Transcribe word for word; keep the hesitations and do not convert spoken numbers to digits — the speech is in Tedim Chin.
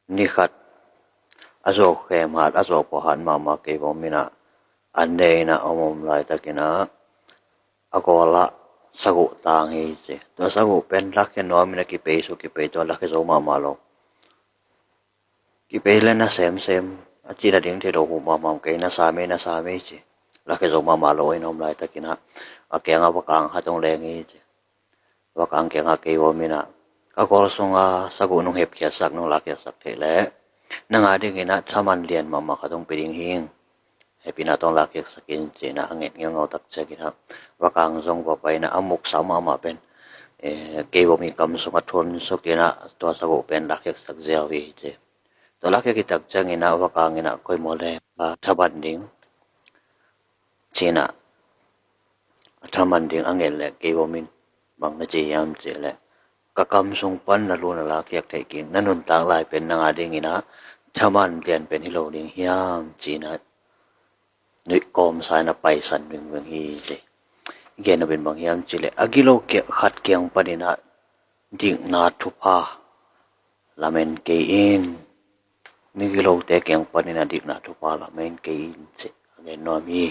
ni khat a zawh khem hat, a zawh pua hat mahmah kei bawm in ah, an ne in ah om om laitakin ah a gawl ah saguh tang hi ci. Tua saguh pen lakhia nuam in ah kipei suk, kipei, tua lakhia zo mahmah lo. Kipei le na semsem, a cih nading thei lo, huh mahmah kei, na sam ei, na sam ei ci. Lakhia zo mahmah lo in om laitakin ah a kiangah vakang khat hong leng hi ci. Vakang kiangah kei bawm in ah, ka gawl sungah saguh nong hepkhiatsak, nong lakkhiatsak theih leh nang a dingin ah thaman lian mahmah khat hong pia ding hi ing. Hehpihna tawh hong lakkhiatsak in ci in ah a nget ngeungau tak ciangin ah vakang zong va pai in ah a muksa mahmah pen, eh, kei bawm ii kam sungah thun suk in ah tua saguh pen lakkhiatsak ziau hi ci. Tua lakkhiat khit tak ciangin ah vakang in ah koi maw le, ah, thaman ding ci in ah a thaman ding a nget leh kei bawm in bang na ci hiam cih leh, ka kam sung pan na lu na lakkhiat theih kik, na nuntak lai pen nang a dingin ah thaman lian pen hi lo ding hiam ci in ah nuih kawmsa in ah paisan vingving hi ci. Gen nop in bang hiam cih leh a gilo khat kiang panin ah dikna thupha lamen kei in. Migilote kiang panin ah dikna thupha lamen kei in ci a gen nuam hi.